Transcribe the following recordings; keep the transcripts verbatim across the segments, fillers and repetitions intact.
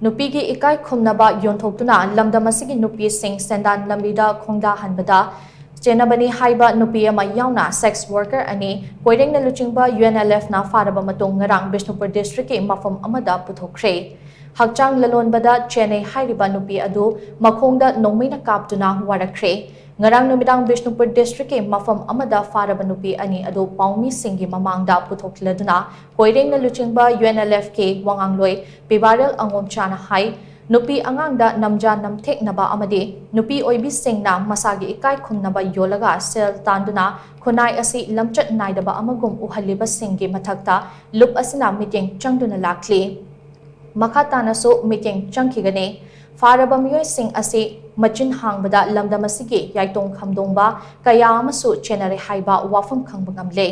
ꯅꯨꯄꯤꯒꯤ ꯏꯀꯥꯏ ꯈꯨꯝꯅꯕ ꯌꯣꯟꯊꯣꯛꯇꯨꯅ ꯂꯝꯗꯝ ꯑꯁꯤꯒꯤ ꯅꯨꯄꯤꯁꯤꯡ ꯁꯦꯟꯗꯥꯟ ꯂꯝꯕꯤꯗ ꯈꯣꯡꯗꯥꯍꯟꯕꯗ ꯆꯦꯟꯅꯕꯅꯤ ꯍꯥꯏꯕ ꯅꯨꯄꯤ ꯑꯃ ꯌꯥꯎꯅ sex worker ꯑꯅꯤ, ꯀꯣꯏꯔꯦꯡꯅ ꯂꯨꯆꯤꯡꯕ UNLFꯅ ꯐꯥꯔꯕ ꯃꯇꯨꯡ ꯉꯔꯥꯡ ꯕꯤꯁꯅꯨꯄꯨꯔ districtꯀꯤ ꯃꯐꯝ ꯑꯃꯗ ꯄꯨꯊꯣꯛꯈ꯭ꯔꯦ꯫ ꯍꯛꯆꯥꯡ ꯂꯂꯣꯟꯕꯗ ꯆꯦꯟꯅꯩ ꯍꯥꯏꯔꯤꯕ ꯅꯨꯄꯤ ꯑꯗꯨ ꯃꯈꯣꯡꯗ ꯅꯣꯡꯃꯩꯅ ꯀꯥꯞꯇꯨꯅ ꯋꯥꯔꯛꯈ꯭ꯔꯦ꯫ ꯉꯔꯥꯡ ꯅꯨꯃꯤꯗꯥꯡ ꯕꯤꯁꯅꯨꯄꯨꯔ districtꯀꯤ ꯃꯐꯝ ꯑꯃꯗ ꯐꯥꯔꯕ ꯅꯨꯄꯤ ꯑꯅꯤ ꯑꯗꯨ ꯄꯥꯎꯃꯤꯁꯤꯡꯒꯤ ꯃꯃꯥꯡꯗ ꯄꯨꯊꯣꯛꯂꯗꯨꯅ ꯀꯣꯏꯔꯦꯡꯅ ꯂꯨꯆꯤꯡꯕ UNLFꯀꯤ ꯋꯥꯉꯥꯡꯂꯣꯏ ꯄꯤꯕꯥꯔꯦꯜ ꯑꯉꯣꯝꯆꯥꯅ ꯍꯥꯏ, ꯅꯨꯄꯤ ꯑꯉꯥꯡꯗ ꯅꯝꯖꯥ ꯅꯝꯊꯦꯛꯅꯕ ꯑꯃꯗꯤ ꯅꯨꯄꯤ ꯑꯣꯏꯕꯤꯁꯤꯡꯅ ꯃꯁꯥꯒꯤ ꯏꯀꯥꯏ ꯈꯨꯝꯅꯕ ꯌꯣꯜꯂꯒ ꯁꯦꯜ ꯇꯥꯟꯗꯨꯅ ꯈꯨꯟꯅꯥꯏ ꯑꯁꯤ ꯂꯝꯆꯠ ꯅꯥꯏꯗꯕ ꯑꯃꯒꯨꯝ ꯎꯍꯜꯂꯤꯕꯁꯤꯡꯒꯤ ꯃꯊꯛꯇ ꯂꯨꯞ ꯑꯁꯤꯅ ꯃꯤꯠꯌꯦꯡ ꯆꯪꯗꯨꯅ ꯂꯥꯛꯂꯤ꯫ ꯃꯈꯥ ꯇꯥꯅꯁꯨ ꯃꯤꯠꯌꯦꯡ ꯆꯪꯈꯤꯒꯅꯤ꯫ ꯐꯥꯔꯕ ꯃꯤꯑꯣꯏꯁꯤꯡ ꯑꯁꯤ ꯃꯆꯤꯟ ꯍꯥꯡꯕꯗ ꯂꯝꯗꯝ ꯑꯁꯤꯒꯤ ꯌꯥꯏꯇꯣꯡ ꯈꯝꯗꯣꯡꯕ ꯀꯌꯥ ꯑꯃꯁꯨ ꯆꯦꯟꯅꯔꯦ ꯍꯥꯏꯕ ꯋꯥꯐꯝ ꯈꯪꯕ ꯉꯝꯂꯦ꯫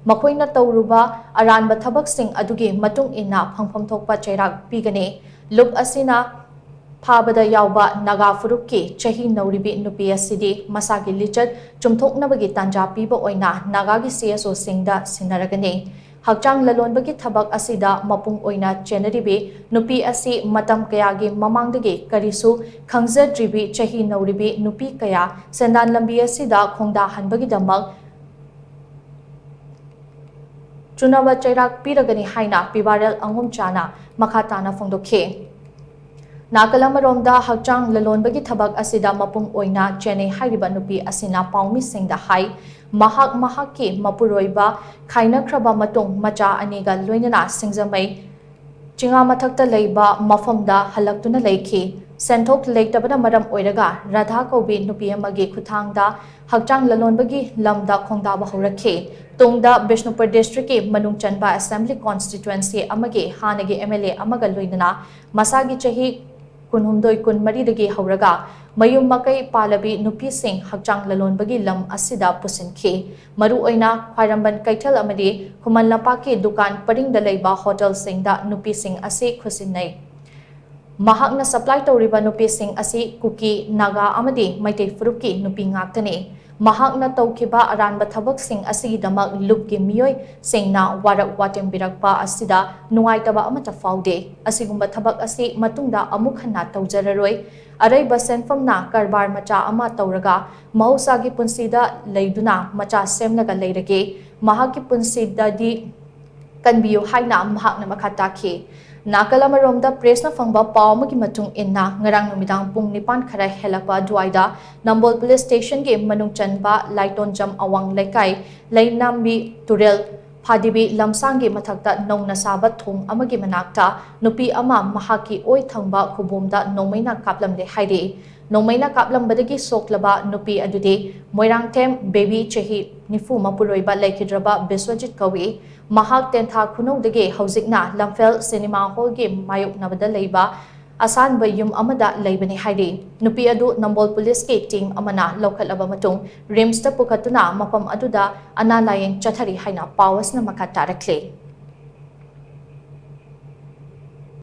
ꯃꯈꯣꯏꯅ ꯇꯧꯔꯨꯕ ꯑꯔꯥꯟꯕ ꯊꯕꯛꯁꯤꯡ ꯑꯗꯨꯒꯤ ꯃꯇꯨꯡ ꯏꯟꯅ ꯐꯪꯐꯝ ꯊꯣꯛꯄ ꯆꯩꯔꯥꯛ ꯄꯤꯒꯅꯤ꯫ ꯂꯨꯞ ꯑꯁꯤꯅ ꯐꯥꯕꯗ ꯌꯥꯎꯕ ꯅꯥꯒꯥ ꯐꯨꯔꯨꯞꯀꯤ ꯆꯍꯤ ꯅꯧꯔꯤꯕꯤ ꯅꯨꯄꯤ ꯑꯁꯤꯗꯤ ꯃꯁꯥꯒꯤ ꯂꯤꯆꯠ ꯆꯨꯝꯊꯣꯛꯅꯕꯒꯤ ꯇꯥꯟꯖꯥ ꯄꯤꯕ ꯑꯣꯏꯅ ꯅꯥꯒꯥꯒꯤ CSOꯁꯤꯡꯗ ꯁꯤꯟꯅꯔꯒꯅꯤ꯫ ꯍꯛꯆꯥꯡ ꯂꯂꯣꯟꯕꯒꯤ ꯊꯕꯛ ꯑꯁꯤꯗ ꯃꯄꯨꯡ ꯑꯣꯏꯅ ꯆꯦꯟꯅꯔꯤꯕꯤ ꯅꯨꯄꯤ ꯑꯁꯤ ꯃꯇꯝ ꯀꯌꯥꯒꯤ ꯃꯃꯥꯡꯗꯒꯤ ꯀꯔꯤꯁꯨ ꯈꯪꯖꯗ꯭ꯔꯤꯕꯤ ꯆꯍꯤ ꯅꯧꯔꯤꯕꯤ ꯅꯨꯄꯤ ꯀꯌꯥ ꯁꯦꯟꯗꯥꯟ ꯂꯝꯕꯤ ꯑꯁꯤꯗ ꯈꯣꯡꯗꯥꯍꯟꯕꯒꯤꯗꯃꯛ ꯆꯨꯅꯕ ꯆꯩꯔꯥꯛ ꯄꯤꯔꯒꯅꯤ ꯍꯥꯏꯅ ꯄꯤꯕꯥꯔꯦꯜ ꯑꯉꯣꯝꯆꯥꯅ ꯃꯈꯥ ꯇꯥꯅ ꯐꯣꯡꯗꯣꯛꯈꯤ꯫ ꯅꯥꯀꯜ ꯑꯃꯔꯣꯝꯗ ꯍꯛꯆꯥꯡ ꯂꯂꯣꯟꯕꯒꯤ ꯊꯕꯛ ꯑꯁꯤꯗ ꯃꯄꯨꯡ ꯑꯣꯏꯅ ꯆꯦꯟꯅꯩ ꯍꯥꯏꯔꯤꯕ ꯅꯨꯄꯤ ꯑꯁꯤꯅ ꯄꯥꯎꯃꯤꯁꯤꯡꯗ ꯍꯥꯏ, ꯃꯍꯥꯛ ꯃꯍꯥꯛꯀꯤ ꯃꯄꯨꯔꯣꯏꯕ ꯈꯥꯏꯅꯈ꯭ꯔꯕ ꯃꯇꯨꯡ ꯃꯆꯥ ꯑꯅꯤꯒ ꯂꯣꯏꯅꯅ ꯁꯤꯡꯖꯃꯩ ꯆꯤꯉꯥ ꯃꯊꯛꯇ ꯂꯩꯕ ꯃꯐꯝꯗ ꯍꯜꯂꯛꯇꯨꯅ ꯂꯩꯈꯤ꯫ ꯁꯦꯟꯊꯣꯛ ꯂꯩꯇꯕꯅ ꯃꯔꯝ ꯑꯣꯏꯔꯒ ꯔꯥꯙꯥ ꯀꯧꯕꯤ ꯅꯨꯄꯤ ꯑꯃꯒꯤ ꯈꯨꯠꯊꯥꯡꯗ ꯍꯛꯆꯥꯡ ꯂꯂꯣꯟꯕꯒꯤ ꯂꯝꯗ ꯈꯣꯡꯗꯥꯕ ꯍꯧꯔꯛꯈꯤ꯫ ꯇꯨꯡꯗ ꯕꯤꯁꯅꯨꯄꯨꯔ districtꯀꯤ ꯃꯅꯨꯡ ꯆꯟꯕ assembly constituency ꯑꯃꯒꯤ ꯍꯥꯟꯅꯒꯤ MLA ꯑꯃꯒ ꯂꯣꯏꯅꯅ ꯃꯁꯥꯒꯤ ꯆꯍꯤ ꯀꯨꯟꯍꯨꯝꯗꯣꯏ ꯀꯨꯟꯃꯔꯤꯗꯒꯤ ꯍꯧꯔꯒ ꯃꯌꯨꯝ ꯃꯀꯩ ꯄꯥꯜꯂꯕꯤ ꯅꯨꯄꯤꯁꯤꯡ ꯍꯛꯆꯥꯡ ꯂꯂꯣꯟꯕꯒꯤ ꯂꯝ ꯑꯁꯤꯗ ꯄꯨꯁꯤꯟꯈꯤ꯫ ꯃꯔꯨꯑꯣꯏꯅ ꯈ꯭ꯋꯥꯏꯔꯝꯕꯟ ꯀꯩꯊꯦꯜ ꯑꯃꯗꯤ ꯈꯨꯃꯟ ꯂꯝꯄꯥꯛꯀꯤ ꯗꯨꯀꯥꯟ ꯄꯔꯤꯡꯗ ꯂꯩꯕ ꯍꯣꯇꯦꯜꯁꯤꯡꯗ ꯅꯨꯄꯤꯁꯤꯡ ꯑꯁꯤ ꯈꯨꯠꯁꯤꯟꯅꯩ꯫ ꯃꯍꯥꯛꯅ supply ꯇꯧꯔꯤꯕ ꯅꯨꯄꯤꯁꯤꯡ ꯑꯁꯤ ꯀꯨꯀꯤ, ꯅꯥꯒꯥ ꯑꯃꯗꯤ ꯃꯩꯇꯩ ꯐꯨꯔꯨꯞꯀꯤ ꯅꯨꯄꯤ ꯉꯥꯛꯇꯅꯤ꯫ ꯃꯍꯥꯛꯅ ꯇꯧꯈꯤꯕ ꯑꯔꯥꯟꯕ ꯊꯕꯛꯁꯤꯡ ꯑꯁꯤꯒꯤꯗꯃꯛ ꯂꯨꯞꯀꯤ ꯃꯤꯑꯣꯏꯁꯤꯡꯅ ꯋꯥꯔꯛ ꯋꯥꯇꯦꯝꯕꯤꯔꯛꯄ ꯑꯁꯤꯗ ꯅꯨꯡꯉꯥꯏꯇꯕ ꯑꯃꯠꯇ ꯐꯥꯎꯗꯦ꯫ ꯑꯁꯤꯒꯨꯝꯕ ꯊꯕꯛ ꯑꯁꯤ ꯃꯇꯨꯡꯗ ꯑꯃꯨꯛ ꯍꯟꯅ ꯇꯧꯖꯔꯔꯣꯏ꯫ ꯑꯔꯩꯕ ꯁꯦꯟꯐꯝꯅ ꯀꯔꯕꯥꯔ ꯃꯆꯥ ꯑꯃ ꯇꯧꯔꯒ ꯃꯍꯧꯁꯥꯒꯤ ꯄꯨꯟꯁꯤꯗ ꯂꯩꯗꯨꯅ ꯃꯆꯥ ꯁꯦꯝꯂꯒ ꯂꯩꯔꯒꯦ꯫ ꯃꯍꯥꯛꯀꯤ ꯄꯨꯟꯁꯤꯗꯗꯤ ꯀꯟꯕꯤꯌꯨ ꯍꯥꯏꯅ ꯃꯍꯥꯛꯅ ꯃꯈꯥ ꯇꯥꯈꯤ꯫ ꯅꯥꯀꯜ ꯑꯃꯔꯣꯝꯗ ꯄ꯭ꯔꯦꯁꯅ ꯐꯪꯕ ꯄꯥꯎ ꯑꯃꯒꯤ ꯃꯇꯨꯡ ꯏꯟꯅ, ꯉꯔꯥꯡ ꯅꯨꯃꯤꯗꯥꯡ ꯄꯨꯡ ꯅꯤꯄꯥꯟ ꯈꯔ ꯍꯦꯜꯂꯛꯄ ꯑꯗꯨꯋꯥꯏꯗ ꯅꯝꯕꯣꯜ ꯄꯨꯂꯤꯁ ꯁ꯭ꯇꯦꯁꯟꯒꯤ ꯃꯅꯨꯡ ꯆꯟꯕ ꯂꯥꯏꯇꯣꯟꯖꯝ ꯑꯋꯥꯡ ꯂꯩꯀꯥꯏ, ꯂꯩꯅꯥꯝꯕꯤ ꯇꯨꯔꯦꯜ, ꯐꯥꯗꯤꯕꯤ ꯂꯝꯁꯥꯡꯒꯤ ꯃꯊꯛꯇ ꯅꯧꯅ ꯁꯥꯕ ꯊꯣꯡ ꯑꯃꯒꯤ ꯃꯅꯥꯛꯇ ꯅꯨꯄꯤ ꯑꯃ ꯃꯍꯥꯛꯀꯤ ꯑꯣꯏ ꯊꯪꯕ ꯈꯨꯕꯣꯝꯗ ꯅꯣꯡꯃꯩꯅ ꯀꯥꯞꯂꯝꯂꯦ ꯍꯥꯏꯔꯤ꯫ ꯅꯣꯡꯃꯩꯅ ꯀꯥꯞꯂꯝꯕꯗꯒꯤ ꯁꯣꯛꯂꯕ ꯅꯨꯄꯤ ꯑꯗꯨꯗꯤ ꯃꯣꯏꯔꯥꯡꯊꯦꯝ ꯕꯦꯕꯤ, ꯆꯍꯤ ꯅꯤꯐꯨ, ꯃꯄꯨꯔꯣꯏꯕ ꯂꯩꯈꯤꯗ꯭ꯔꯕ ꯕꯤꯁ꯭ꯋꯖꯤꯠ ꯀꯧꯏ꯫ ꯃꯍꯥꯛ ꯇꯦꯟꯊꯥ ꯈꯨꯅꯧꯗꯒꯤ ꯍꯧꯖꯤꯛꯅ ꯂꯝꯐꯦꯜ ꯁꯤꯅꯦꯃꯥ ꯍꯣꯜꯒꯤ ꯃꯥꯌꯣꯛꯅꯕꯗ ꯂꯩꯕ ꯑꯁꯥꯟꯕ ꯌꯨꯝ ꯑꯃꯗ ꯂꯩꯕꯅꯤ ꯍꯥꯏꯔꯤ꯫ ꯅꯨꯄꯤ ꯑꯗꯨ ꯅꯝꯕꯣꯜ ꯄꯨꯂꯤꯁꯀꯤ ꯇꯤꯝ ꯑꯃꯅ ꯂꯧꯈꯠꯂꯕ ꯃꯇꯨꯡ ꯔꯤꯝꯁꯇ ꯄꯨꯈꯠꯇꯨꯅ ꯃꯐꯝ ꯑꯗꯨꯗ ꯑꯅꯥ ꯂꯥꯌꯦꯡ ꯆꯠꯊꯔꯤ ꯍꯥꯏꯅ ꯄꯥꯎ ꯑꯁꯤꯅ ꯃꯈꯥ ꯇꯥꯔꯛꯂꯤ꯫